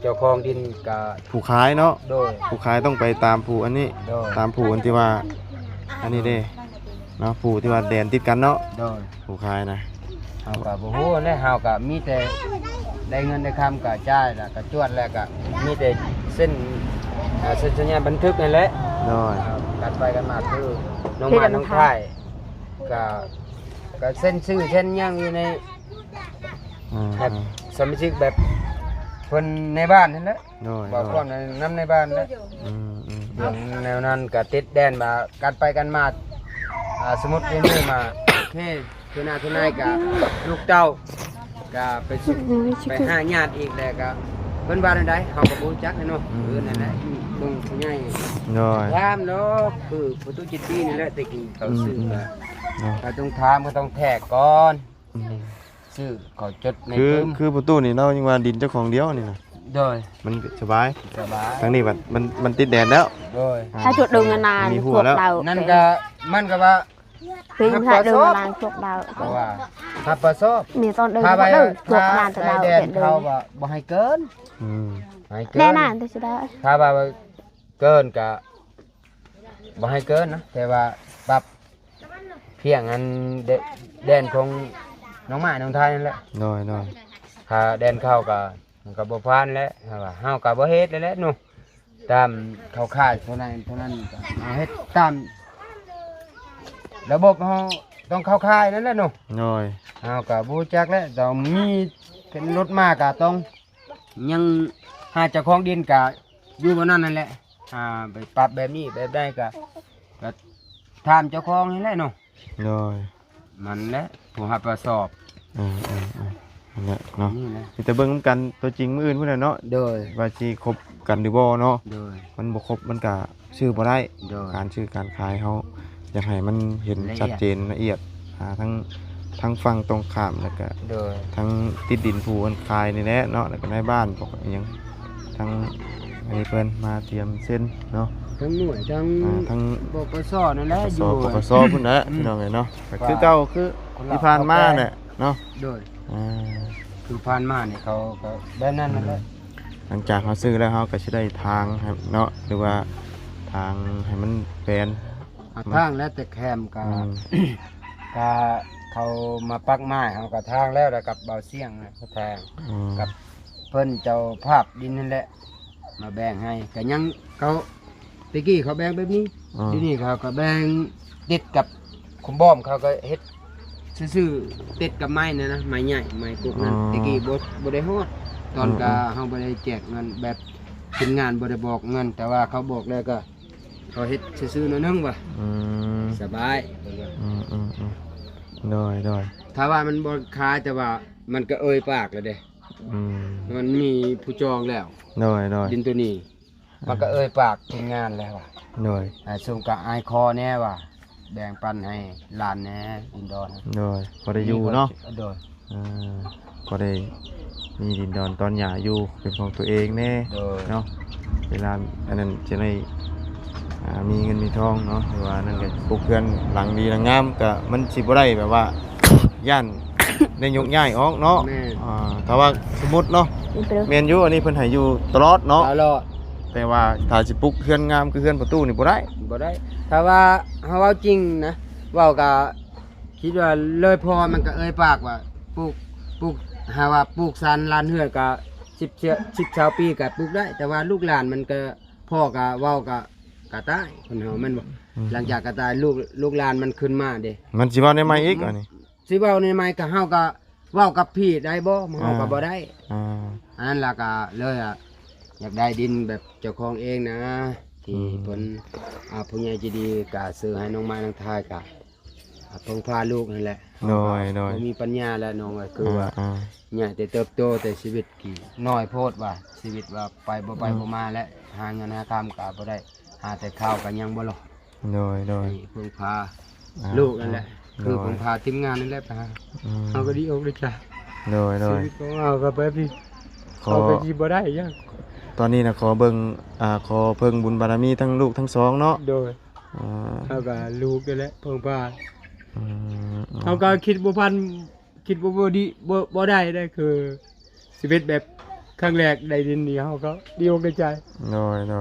ເຈົ້າຂອງດິນກໍ ຜູ້ຂາຍເນາະ. ໂດຍ. ຜູ້ຂາຍຕ້ອງໄປຕາມຜູ້ອັນນີ້. ໂດຍ. ຕາມຜູ້ອັນທີ່ວ່າອັນນີ້ເດ້ເນາະ ຜູ້ທີ່ວ່າແດນຕິດກັນເນາະ. ໂດຍ. ຜູ້ຂາຍນະ ເຮົາກໍບໍ່ຮູ້ແຫຼະ ເຮົາກໍມີແຕ່ໄດ້ເງິນໄດ້ຄຳກໍຈ່າຍ ແລ້ວກໍຈວດ ແລ້ວກໍມີແຕ່ເຊັນ ເອີ ເຊັນສັນຍາບັນທຶກນັ້ນແຫຼະ. ໂດຍ. ເອີ ກັນໄປກັນມາ ຄືນ້ອງມາ ນ້ອງທ້າຍ ກໍ ກໍເຊັນຊື່ເຊັນຫຍັງຢູ່ໃນ ອ່າ ແບບ ອ່າ ສະມາຊິກແບບເພິ່ນໃນບ້ານຫັ້ນແຫຼະ. ໂດຍ ບອກ ໂດຍ ຄວາມໃນ ນຳໃນບ້ານແຫຼະ. ອືມໆ ເລື່ອງແນວນັ້ນກໍຕິດແດນວ່າກັນໄປກັນມາ ອ່າ ສົມມຸດເປັນມື້ມາ ໂອເຄ ຄືໜ້າຄືໃນກໍລູກເຕົ້າກໍໄປ ໄປຫາຍາດອີກ ແລ້ວກໍເພິ່ນວ່າແນວໃດເຮົາກໍບໍ່ຮູ້ຈັກເນາະ. ອືມ ເອີ ນັ້ນແຫຼະ ເບິ່ງຜູ້ໃຫຍ່. ໂດຍ. ຖາມເນາະ ຄືປະຕູເຈັດປີນີ້ແຫຼະ ແຕ່ກີ້ເຂົາຊື້ ອືມໆ ກໍ ເນາະ ກໍຕ້ອງຖາມ ກໍຕ້ອງແທກກ່ອນ. ອືມ. ຊື່ເຂົາຈົດໃນ ຄື ປຶ້ມ ຄືປະຕູນີ້ເນາະ ຍັງວ່າດິນເຈົ້າຂອງດຽວນີ້ນະ. ໂດຍ. ມັນສະບາຍ ສະບາຍ ທາງນີ້ບັດມັນ ມັນຕິດແດນແລ້ວ. ໂດຍ. ອ່າ ໃຫ້ຈົດເດີງນານ ມີຫົວແລ້ວ ຈົດເດີງ ນັ້ນກໍ ມັນກໍວ່າ ເປັນໃຫ້ເດີງນານ ຈົດເດີງ ເພາະວ່າຮັບຜິດຊອບ ມີຕອນເດີງ ຖ້າວ່າ ຈົດນານ ແດນເຂົາວ່າບໍ່ໃຫ້ເກີນ. ອືມ ໃຫ້ເກີນ ແນ່ນອນ ແຕ່ຊິໄດ້ ຖ້າວ່າເກີນກໍບໍ່ໃຫ້ເກີນນະ ແຕ່ວ່າປັບ ພຽງອັນ ແດ ແດນຂອງນ້ອງໝ້ານ້ອງທາຍນັ້ນແຫຼະ. ໂດຍໆ. ຖ້າແດນເຂົາກໍ ມັນກໍບໍ່ຜ່ານແຫຼະ ເຮົາວ່າ ເຮົາກໍບໍ່ເຮັດແຫຼະເນາະ ຕາມເຂົາຂາຍເທົ່າໃດເທົ່ານັ້ນ ກໍເຮົາເຮັດຕາມລະບົບ ເຮົາຕ້ອງເຂົ້າຂາຍນັ້ນແຫຼະເນາະ. ໂດຍ. ເຮົາກໍບໍ່ຮູ້ຈັກແຫຼະ ຕ້ອງມີເປັນລົດມາກໍຕ້ອງ ຍັງຫາເຈົ້າຂອງດິນກະຢູ່ບ່ອນນັ້ນນັ້ນແຫຼະ ຫາໄປປັບແບບນີ້ແບບໃດກະ ກະຖາມເຈົ້າຂອງນີ້ແຫຼະເນາະ. ໂດຍ. ມັນແຫຼະຜູ້ຮັບຜິດຊອບ. ເອີໆໆ ນັ້ນແຫຼະເນາະ ນີ້ແຫຼະ ມີແຕ່ເບິ່ງນຳກັນຕົວຈິງມື້ອື່ນພຸ້ນແຫຼະເນາະ. ໂດຍ. ວ່າຊິຄົບກັນຫຼືບໍ່ເນາະ. ໂດຍ. ມັນບໍ່ຄົບມັນກະ ຊື້ບໍ່ໄດ້. ໂດຍ. ການຊື້ການຂາຍເຮົາຢາກໃຫ້ມັນເຫັນ ລະອຽດ ຊັດເຈນລະອຽດ ຫາທັງ ທັງຝັ່ງຕົງຂ້າມ ແລ້ວກະ ໂດຍ ທັງຕິດດິນຜູ້ອັນຂາຍນີ້ແຫຼະເນາະ ແລ້ວກະນາຍບ້ານ ພວກອີ່ຫຍັງ ທັງອັນນີ້ເພິ່ນມາຕຽມເຊັນເນາະ ທັງໜ່ວຍ ທັງ ອ່າ ທັງ ປກສ ນັ້ນແຫຼະ ປກສ ຢູ່ ປກສ ພຸ້ນແຫຼະ ອືມ ພີ່ນ້ອງເອີຍເນາະ ກໍຄືເກົ່າ ຄືທີ່ຜ່ານມາແຫຼະເນາະ. ໂດຍ. ອ່າ ຄືຜ່ານມານີ້ເຂົາກໍແບບນັ້ນນັ້ນແຫຼະ. ອືມ ຫຼັງຈາກເຮົາຊື້ແລ້ວ ເຮົາກໍຊິໄດ້ຖາງໃຫ້ເນາະ ຫຼືວ່າຖາງໃຫ້ມັນແປນ ຖາງແລ້ວແຕ່ແຄມກໍ ອືມ ກໍເຂົາມາປັກໄມ້ ເຮົາກໍຖາງແລ້ວ ແລ້ວກັບເບົາສຽງນະ ກໍຖາງ ອືມ ກັບເພິ່ນເຈົ້າພາບດິນນັ້ນແຫຼະ ມາແບ່ງໃຫ້ ກໍຍັງເຂົາ ແຕ່ກີ້ເຂົາແບ່ງແບບນີ້ ອືມ ດຽວນີ້ເຂົາກໍແບ່ງຕິດກັບຂຸມບ້ອມ ເຂົາກໍເຮັດ ຊື່ໆ ຕິດກັບໄມ້ນັ້ນນະ ໄມ້ໃຫຍ່ ໄມ້ກົກນັ້ນ. ອໍ ແຕ່ກີ້ບໍ່ ບໍ່ໄດ້ຮອດ ຕອນ ເອີ ກະ ເອີ ເຮົາບໍ່ໄດ້ແຈກເງິນ ແບບທີມງານບໍ່ໄດ້ບອກເງິນ ແຕ່ວ່າເຂົາບອກແລ້ວກໍ ເຂົາເຮັດຊື່ໆ ໜ້ອຍໜຶ່ງວ່າ ອືມ ສະບາຍ ເພິ່ນວ່າ ອືມໆໆ ໂດຍໆ ຖ້າວ່າມັນບໍ່ຂາຍ ແຕ່ວ່າມັນກໍເອີຍປາກແລ້ວເດ້ ອືມ ມັນມີຜູ້ຈອງແລ້ວ ໂດຍໆ ດິນໂຕນີ້ ມັນກໍເອີຍປາກທີມງານແລ້ວວ່າ ໂດຍ ອ່າ ຊຸມກໍອ້າຍຂໍແດ່ວ່າ ແບ່ງປັນໃຫ້ຫຼານແດ່ ດິນດອນ ໂດຍ ພໍໄດ້ຢູ່ເນາະ ໂດຍ ອ່າ ພໍໄດ້ມີດິນດອນຕອນຫຍ້າຢູ່ເປັນຂອງຕົວເອງແດ່ ໂດຍ ເນາະ ເວລາອັນນັ້ນຈະໄດ້ ອ່າ ມີເງິນມີທອງເນາະ ຫຼືວ່ານັ້ນກໍປຸກເຮືອນຫຼັງດີຫຼັງງາມ ກໍມັນຊິບໍ່ໄດ້ແບບວ່າ ຢ້ານໄດ້ຍົກຍ້າຍອອກເນາະ ແມ່ນ ອ່າ ຖ້າວ່າສົມມຸດເນາະ ແມ່ນຢູ່ ອັນນີ້ເພິ່ນໃຫ້ຢູ່ຕະຫຼອດເນາະ ຕະຫຼອດ ແຕ່ວ່າຖ້າຊິປຸກເຮືອນງາມຄືເຮືອນພໍ່ຕູ້ນີ້ບໍ່ໄດ້ ບໍ່ໄດ້ ຖ້າວ່າເຮົາເວົ້າຈິງນະ ເວົ້າກະຄິດວ່າເລີຍພໍ ມັນກະເອີຍປາກວ່າ ປູກ ປູກ ຫາວ່າປູກຊານລານເຮືອນກະສິບ ສິບ ຊາວປີກະປູກໄດ້ ແຕ່ວ່າລູກຫຼານມັນກະ ພໍ່ກະເວົ້າກະ ກະຕາຍ ຄົນເຮົາແມ່ນບໍ່? ອືມ ຫຼັງຈາກກະຕາຍ ລູກ ລູກຫຼານມັນຂຶ້ນມາເດ້ ມັນຊິເວົ້າແນວໃໝ່ອີກ ອືມ ອັນນີ້ ຊິເວົ້າແນວໃໝ່ ກະເຮົາກະເວົ້າກັບຜີໄດ້ບໍ່? ເຮົາກະ ອ່າ ບໍ່ໄດ້ ອ່າ ອັນນັ້ນລະກະເລີຍ ອາ ຢາກໄດ້ດິນແບບເຈົ້າຂອງເອງນະ ທີ່ ອືມ ເພິ່ນ ອ່າ ຜູ້ໃຫຍ່ໃຈດີກະຊື້ໃຫ້ນ້ອງໄມ້ນ້ອງທາຍກະ ອ່າ ເພິ່ງພາລູກຫັ້ນແຫຼະ ໂດຍໆ ບໍ່ມີປັນຍາແລ້ວນ້ອງເອີຍ ຄືວ່າ ອ່າໆ ໃຫຍ່ແຕ່ເຕີບໂຕ ແຕ່ຊີວິດກີ້ນ້ອຍໂພດວ່າ ຊີວິດວ່າໄປບໍ່ໄປ ອືມ ບໍ່ມາແລ້ວ ຫາເງິນຫາຄຳກະບໍ່ໄດ້ ຫາແຕ່ເຂົ້າກໍຍັງບໍ່ລອດ ໂດຍໆ ນີ້ເພິ່ງພາ ອ່າ ລູກນັ້ນແຫຼະ ໂດຍ ຄືເພິ່ງພາທີມງານນັ້ນແຫຼະ ໄປຫາ ອືມ ເຮົາກໍດີອົກດີໃຈ ໂດຍໆ ຊີວິດຂອງເຮົາກໍແບບນີ້ ຂໍ ເຮົາກໍຊິບໍ່ໄດ້ຫຍັງ ຕອນນີ້ນະ ຂໍເບິ່ງ ອ່າ ຂໍເພິ່ງບຸນບາລະມີທັງລູກທັງສອງເນາະ ໂດຍ ອ່າ ເຮົາກໍລູກນັ້ນແຫຼະເພິ່ງພາ ອືມ ເຮົາກໍຄິດບໍ່ຝັນ ຄິດວ່າບໍ່ດີ ບໍ່ ບໍ່ໄດ້ເດ້ ຄືຊີວິດແບບຄັ້ງແລກໄດ້ດິນນີ້ ເຮົາກໍດີອົກດີໃຈ ໂດ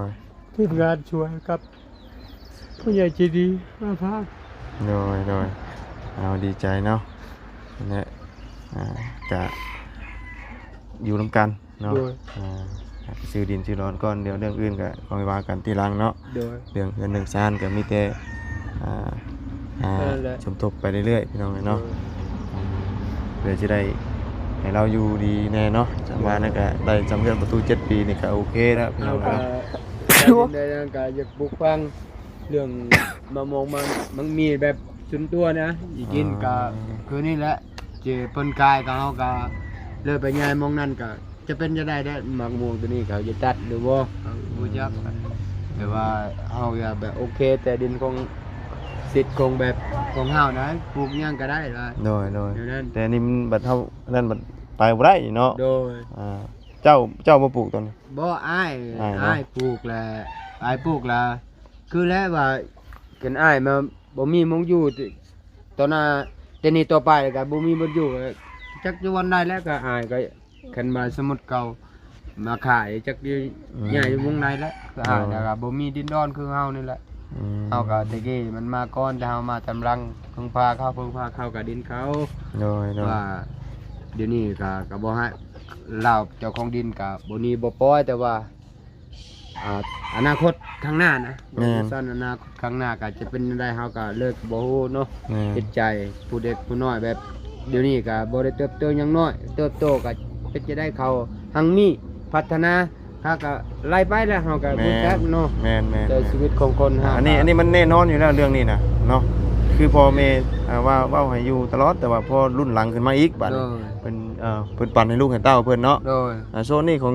ຍໆ ທີມງານຊ່ວຍກັບຜູ້ໃຫຍ່ໃຈດີມາພາ ໂດຍໆ ເອົາ ດີໃຈເນາະ ນັ້ນແຫຼະ ອ່າ ກະຢູ່ນຳກັນ ເນາະ ໂດຍ ອ່າ ຊື້ດິນຊື້ດອນກ່ອນ ດຽວເລື່ອງອື່ນກໍຄ່ອຍວ່າກັນທີຫຼັງເນາະ ໂດຍ ເລື່ອງເຮືອນເລື່ອງຊານກໍມີແຕ່ ອ່າ ອ່າ ນັ້ນແຫຼະ ສົມທົບໄປເລື້ອຍໆ ພີ່ນ້ອງເອີຍເນາະ ໂດຍ ເພື່ອຊິໄດ້ໃຫ້ລາວຢູ່ດີແດ່ເນາະ ສຳວ່ານັ້ນກໍໄດ້ສຳເຮືອນປະຕູເຈັດປີນີ້ກໍໂອເຄແລ້ວ ພີ່ນ້ອງເອີຍເນາະ ເຮົາກໍຢາກບຸກຟັງ ເລື່ອງມະມ່ວງ ມັນ ມັນມີແບບສ່ວນຕົວນະ ອີກິນກະ ອ່າ ຄືນີ້ແຫຼະ ເຈເພິ່ນກາຍກະ ເຮົາກະເລີຍໄປຍ້າຍໝ່ອງນັ້ນກະ ຈະເປັນຈັ່ງໃດແດ່ ໝາກມ່ວງໂຕນີ້ເຂົາຈະຕັດຫຼືບໍ່ ເຮົາບໍ່ຮູ້ຈັກ ແຕ່ວ່າເຮົາຢາກແບບໂອເຄ ແຕ່ດິນຂອງ ສິດຂອງແບບຂອງເຮົານະ ປູກຫຍັງກະໄດ້ລະ ໂດຍໆ ແນວນັ້ນ ແຕ່ນີ້ມັນບັດເຮົານັ້ນບັດໄປບໍ່ໄດ້ເນາະ ໂດຍ ອ່າ ເຈົ້າ ເຈົ້າບໍ່ປູກຕອນນີ້ ບໍ່ ອ້າຍ ອ້າຍເນາະ ອ້າຍປູກແຫຼະ ອ້າຍປູກລະ ຄືແລ້ວວ່າ ຄັນອ້າຍມາບໍ່ມີໝ່ອງຢູ່ ຕອນໜ້າ ແຕ່ນີ້ຕໍ່ໄປກໍບໍ່ມີບ່ອນຢູ່ ຈັກຢູ່ບ່ອນໃດແລ້ວ ກໍອ້າຍກໍ ຄັນວ່າສົມມຸດເຂົາມາຂາຍ ຈັກຢູ່ ອືມ ຍ້າຍຢູ່ໝ່ອງໃດແລ້ວ ຄືອ້າຍ ໂດຍ ກໍບໍ່ມີດິນດອນຄືເຮົານີ້ແຫຼະ ອືມ ເຮົາກໍແຕ່ກີ້ມັນມາກ່ອນ ແຕ່ເຮົາມາຕາມຫຼັງ ເພິ່ງພາເຂົາ ເພິ່ງພາເຂົາກໍດິນເຂົາ ໂດຍໆ ວ່າດຽວນີ້ກໍ ກໍບໍ່ໃຫ້ ລາວເຈົ້າຂອງດິນກໍບໍ່ໜີບໍ່ປ່ອຍ ແຕ່ວ່າ ອ່າ ອະນາຄົດຂ້າງໜ້ານະ ແມ່ນ ຊັ້ນອະນາຄົດຂ້າງໜ້າກໍຈະເປັນແນວໃດ ເຮົາກໍເລີຍບໍ່ຮູ້ເນາະ ແມ່ນ ເຮັດໃຈຜູ້ເດັກຜູ້ນ້ອຍແບບ ດຽວນີ້ກໍບໍ່ໄດ້ເຕີບໂຕຫຍັງນ້ອຍ ເຕີບໂຕກໍເປັນຈະໄດ້ເຂົາຮັ່ງມີພັດທະນາ ເຮົາກໍໄລ່ໄປແລ້ວ ເຮົາກໍ ແມ່ນ ຮູ້ຈັກເນາະ ແມ່ນໆໆ ແຕ່ຊີວິດຂອງຄົນເຮົາ ອັນນີ້ ກໍ ອັນນີ້ມັນແນ່ນອນຢູ່ແລ້ວເລື່ອງນີ້ນະເນາະ ຄືພໍ່ແມ່ ອ່າ ວ່າເວົ້າໃຫ້ຢູ່ຕະຫຼອດ ແຕ່ວ່າພໍລຸ້ນຫຼັງຂຶ້ນມາອີກ ບາດນີ້ ໂດຍ ເພິ່ນ ເອີ ເພິ່ນປັນໃຫ້ລູກໃຫ້ເຕົ້າເພິ່ນເນາະ ໂດຍ ອ່າ ໂຊນນີ້ຂອງ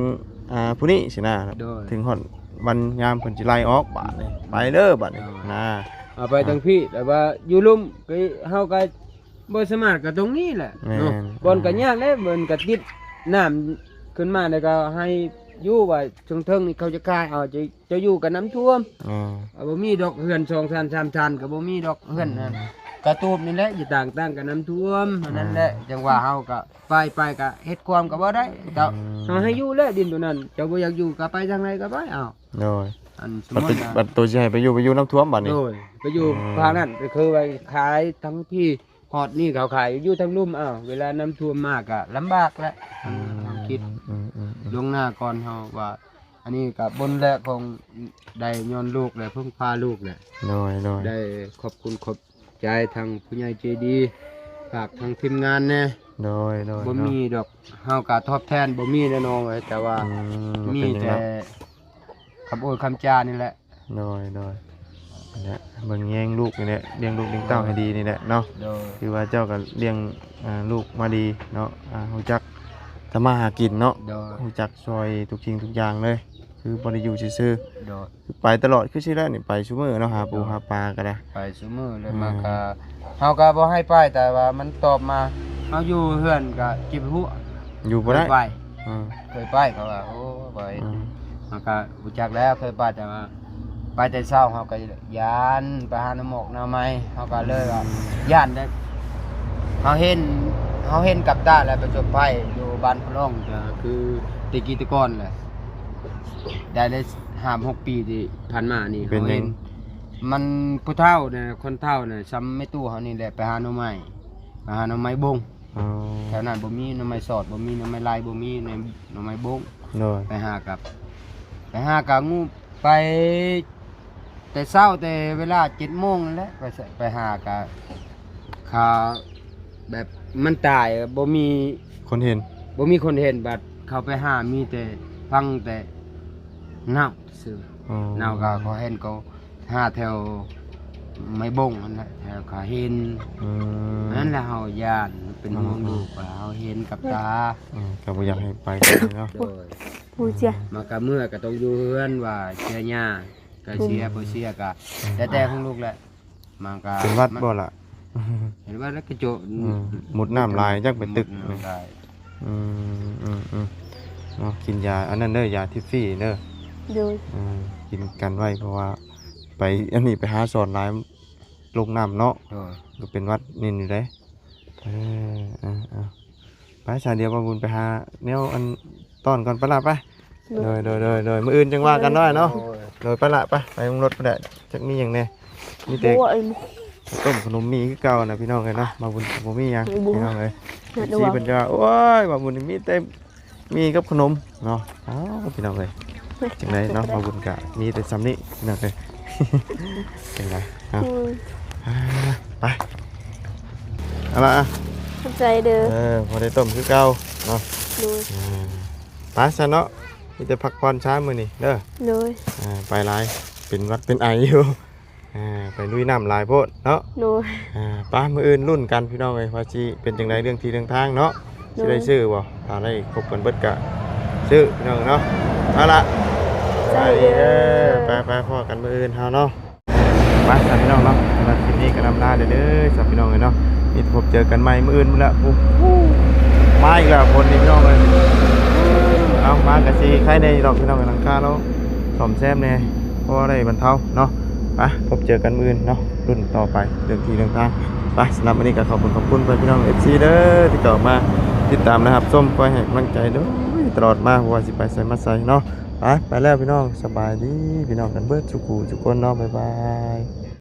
ອ່າ ຜູ້ນີ້ຊີ້ນະ ໂດຍ ເຖິງຮອດວັນຍາມເພິ່ນຊິໄລ່ອອກບາດນີ້ ໄປເດີບາດນີ້ ໂດຍ ນະ ເອົາໄປ ອ່າ ທາງພີ້ ແຕ່ວ່າຢູ່ລຸ່ມກໍເຮົາກໍບໍ່ສາມາດ ກໍຕົງນີ້ແຫຼະ ແມ່ນ ເນາະ ບ່ອນກໍຍາກແຫຼະ ມັນກໍຕິດນ້ຳຂຶ້ນມາ ແລ້ວກໍໃຫ້ຢູ່ວ່າເທິງໆນີ້ເຂົາຈະຂາຍເອົາ ຈະ ຈະຢູ່ກັບນ້ຳຖ້ວມ ອ່າ ບໍ່ມີດອກເຮືອນສອງຊັ້ນສາມຊັ້ນ ກໍບໍ່ມີດອກເຮືອນນັ້ນ ອືມ ກະຕູບນີ້ແຫຼະ ຢູ່ຕ່າງໆ ກັບນ້ຳຖ້ວມ ອັນນັ້ນແຫຼະ ອ່າ ຈັ່ງວ່າເຮົາກໍ ໄປ ໄປກະເຮັດຄວາມກະບໍ່ໄດ້ ເຈົ້າ ອືມ ເຮົາໃຫ້ຢູ່ແລ້ວດິນໂຕນັ້ນ ເຈົ້າບໍ່ຢາກຢູ່ກະໄປທາງໃດກະໄປ ເອົາ ໂດຍ ອັນສົມມຸດ ບັດໂຕຊິໃຫ້ໄປຢູ່ ໄປຢູ່ນ້ຳຖ້ວມບາດນີ້ ໂດຍ ໄປຢູ່ ອືມ ພາກນັ້ນ ກໍຄືໄປຂາຍທາງພີ້ ຮອດນີ້ເຂົາຂາຍຢູ່ທາງລຸ່ມ ເອົາ ເວລານ້ຳຖ້ວມມາກະລຳບາກແຫຼະ ອືມ ເຮົາຄິດ ອືມໆໆ ລ່ວງໜ້າກ່ອນເຮົາວ່າ ອັນນີ້ກະບຸນແຫຼະ ຂອງ ໄດ້ຍ້ອນລູກແຫຼະ ເພິ່ງພາລູກແຫຼະ ໂດຍໆ ໄດ້ຂອບຄຸນຂອບ ໃຈທາງຜູ້ໃຫຍ່ໃຈດີ ຝາກທາງທີມງານແດ່. ໂດຍ ໂດຍ ບໍ່ມີດອກ ເຮົາກະຕອບແທນບໍ່ມີແຫຼະນ້ອງເອີຍ ແຕ່ວ່າ ອືມ ມີແຕ່ ບໍ່ເປັນຫຍັງດອກ ຄຳໂອ້ຍຄຳຈານີ້ແຫຼະ. ໂດຍ ໂດຍ ນັ້ນແຫຼະ ເບິ່ງແຍງລູກນີ້ແຫຼະ ລ້ຽງລູກລ້ຽງເຕົ້າໃຫ້ດີນີ້ແຫຼະເນາະ. ໂດຍ ຄືວ່າເຈົ້າກໍລ້ຽງ ອ່າ ລູກມາດີເນາະ ອ່າ ຮູ້ຈັກທຳມາຫາກິນເນາະ. ໂດຍ ຮູ້ຈັກຊ່ອຍທຸກສິ່ງທຸກຢ່າງເລີຍ ຄືບໍ່ໄດ້ຢູ່ຊື່ໆ. ໂດຍ ຄືໄປຕະຫຼອດຄືຊິແລ້ວນີ້ ໄປຊຸມື້ເນາະ ຫາປູ ໂດຍ ຫາປາກໍໄດ້ ໄປຊຸມື້ແລ້ວ. ອືມ ມາກໍ ເຮົາກໍບໍ່ໃຫ້ໄປ ແຕ່ວ່າມັນຕອບມາ ເຮົາຢູ່ເຮືອນກໍເຈັບຫົວ ຢູ່ບໍ່ໄດ້ ເຄີຍໄປ ອືມ ເຄີຍໄປ ເຂົາວ່າ ໂອ້ ບໍ່ເຮັດ ອືມ ເຮົາກໍຮູ້ຈັກແລ້ວ ເຄີຍໄປ ແຕ່ວ່າໄປແຕ່ເຊົ້າ ເຮົາກໍຢ້ານ ໄປຫາໜໍ່ໝອກໜໍ່ໄມ້ ເຮົາກໍເລີຍວ່າ ອືມ ຢ້ານເດ້. ເຮົາເຫັນ ເຮົາເຫັນກັບຕາແລ້ວ ປະຈົນໄພຢູ່ບ້ານພະລອງ ກໍຄືແຕ່ກີ້ແຕ່ກ່ອນແຫຼະ ໄດ້ ໄດ້ຫ້າຫົກປີທີ່ຜ່ານມານີ້ ເປັນຫຍັງ ເຮົາເຫັນ ມັນຜູ້ເຖົ້ານະ ຄົນເຖົ້ານະ ຊ່ຳແມ່ຕູ້ເຮົານີ້ແຫຼະ ໄປຫາໜໍ່ໄມ້ ໄປຫາໜໍ່ໄມ້ບົງ. ອໍ ແຖວນັ້ນບໍ່ມີໜໍ່ໄມ້ສອດ ບໍ່ມີໜໍ່ໄມ້ລາຍ ບໍ່ມີໜໍ່ ໜໍ່ໄມ້ບົງ. ໂດຍ ໄປຫາກັບ ໄປຫາກະງູບ ໄປແຕ່ເຊົ້າ ແຕ່ເວລາເຈັດໂມງນັ້ນແຫຼະ ໄປ ໄປຫາກະ ຂາ ແບບມັນຕາຍ ບໍ່ມີຄົນເຫັນ ບໍ່ມີຄົນເຫັນ ບັດເຂົາໄປຫາມີແຕ່ ຟັງແຕ່ເນົ່າຊື່. ອໍ ເນົ່າກໍເຂົາເຫັນ ກໍຫາແຖວໄມ້ບົງຫັ້ນແຫຼະ ແຖວຂາເຫັນ. ອືມ ນັ້ນແຫຼະ ເຮົາຢ້ານ ເປັນຫ່ວງ ອໍ ລູກ ວ່າເຮົາເຫັນກັບຕາ. ອືມ ກໍບໍ່ຢາກໃຫ້ໄປເນາະ. ໂດຍ ຜູ້ເສຍ ມັນກໍເມື່ອກໍຕ້ອງຢູ່ເຮືອນ ວ່າເສຍຫຍ້າກໍເສຍ ອືມ ບໍ່ເສຍກໍ ອືມ ແຕ່ແຕ່ຂອງລູກແຫຼະ. ມັນກໍ ເປັນຫວັດບໍ່ລະ? ເປັນຫວັດແລ້ວກະໂຈະ ອືມ ມຸດນ້ຳຫຼາຍ ຈັກໄປຕຶກ ມຸດນ້ຳຫຼາຍ. ອືມ ອືມ ອືມ ເນາະ ກິນຢາອັນນັ້ນເດີ ຢາທິບຟີເດີ. ໂດຍ ອືມ ກິນກັນໄວ້ ເພາະວ່າໄປອັນນີ້ ໄປຫາສອນຫຼາຍ ລົງນ້ຳເນາະ. ໂດຍ ກໍເປັນຫວັດນິນຢູ່ເດ້. ເອີ ເອີ ເອີ ໄປຊະ ດຽວບ່າວບຸນໄປຫາແນວອັນຕ້ອນກ່ອນ ໄປລະ ໄປ. ໂດຍ ໂດຍ ໂດຍ ໂດຍ ໂດຍ ມື້ອື່ນຈັ່ງວ່າກັນເນາະ ອ້າຍເນາະ. ໂດຍ ໂດຍ ໄປລະ ໄປ ໄປລົງລົດພຸ້ນແຫຼະ ຈັກມີຫຍັງແດ່ ມີແຕ່ ໂອ້ຍ ຕົ້ມຂະໜົມໝີ່ຄືເກົ່ານະ ພີ່ນ້ອງເອີຍເນາະ. ບ່າວບຸນບໍ່ມີຫຍັງ ບໍ່ ພີ່ນ້ອງເອີຍ. ເອັຟຊີເພິ່ນຈະວ່າ ໂອ້ຍ ບ່າວບຸນນີ້ມີແຕ່ ໝີ່ກັບຂະໜົມເນາະ. ອ້າວ ພີ່ນ້ອງເອີຍ ຈັ່ງໃດເນາະ ບ່າວບຸນກະມີແຕ່ຊ່ຳນີ້ ພີ່ນ້ອງເອີຍ. ຈັ່ງໃດເນາະ ອືມ ອ່າ ໄປ ເອົາລະ ຂອບໃຈເດີ. ເອີ ພໍໄດ້ຕົ້ມຄືເກົ່າເນາະ. ໂດຍ ອ່າ ໄປຊະເນາະ ມີແຕ່ພັກຜ່ອນຊາມື້ນີ້ເດີ. ໂດຍ ອ່າ ໄປຫຼາຍ ເປັນຫວັດເປັນໄອຢູ່. ອ່າ ໄປລຸຍນ້ຳຫຼາຍໂພດເນາະ. ໂດຍ ອ່າ ໄປ ມື້ອື່ນລຸ້ນກັນ ພີ່ນ້ອງເອີຍ ວ່າຊິເປັນຈັ່ງໃດເລື່ອງທີ່ເລື່ອງທາງເນາະ. ໂດຍ ຊິໄດ້ຊື້ບໍ່ ຖ້າໄດ້ຄົບກັນເບິດກະຊື້ ພີ່ນ້ອງເນາະ. ເອົາລະ ສະບາຍດີເດີ. ໄປ ໄປ ພໍ້ກັນມື້ອື່ນເຮົາເນາະ. ໄປຊະ ພີ່ນ້ອງເນາະ ສຳລັບຄລິບນີ້ກໍລຳລາເດີ ເດີຊະ ພີ່ນ້ອງເອີຍເນາະ. ມີແຕ່ພົບເຈີກັນໃໝ່ມື້ອື່ນພຸ້ນລະ. ໂອ້ ມາອີກແລ້ວ ຝົນນີ້ ພີ່ນ້ອງເອີຍ. ເອົາ ມາກະຊິໄຄແດ່ດອກ ພີ່ນ້ອງເອີຍ ຫຼັງຄາລາວ ສ້ອມແຊມແດ່ ພໍໄດ້ບັນເທົາເນາະ. ໄປ ພົບເຈີກັນມື້ອື່ນເນາະ ລຸ້ນຕໍ່ໄປເລື່ອງທີ່ເລື່ອງທາງ. ໄປ ສຳລັບມື້ນີ້ກໍຂອບຄຸນຂອບຄຸນໄປພີ່ນ້ອງເອັຟຊີເດີ ທີ່ເຂົ້າມາຕິດຕາມ ແລະ ຮັບຊົມ ຄອຍໃຫ້ກຳລັງໃຈໂດຍຕະຫຼອດມາ ບໍ່ວ່າຊິໄປໃສມາໃສເນາະ. ໄປ ໄປແລ້ວພີ່ນ້ອງ ສະບາຍດີພີ່ນ້ອງກັນເບິດທຸກຜູ້ທຸກຄົນເນາະ. ບາຍບາຍ.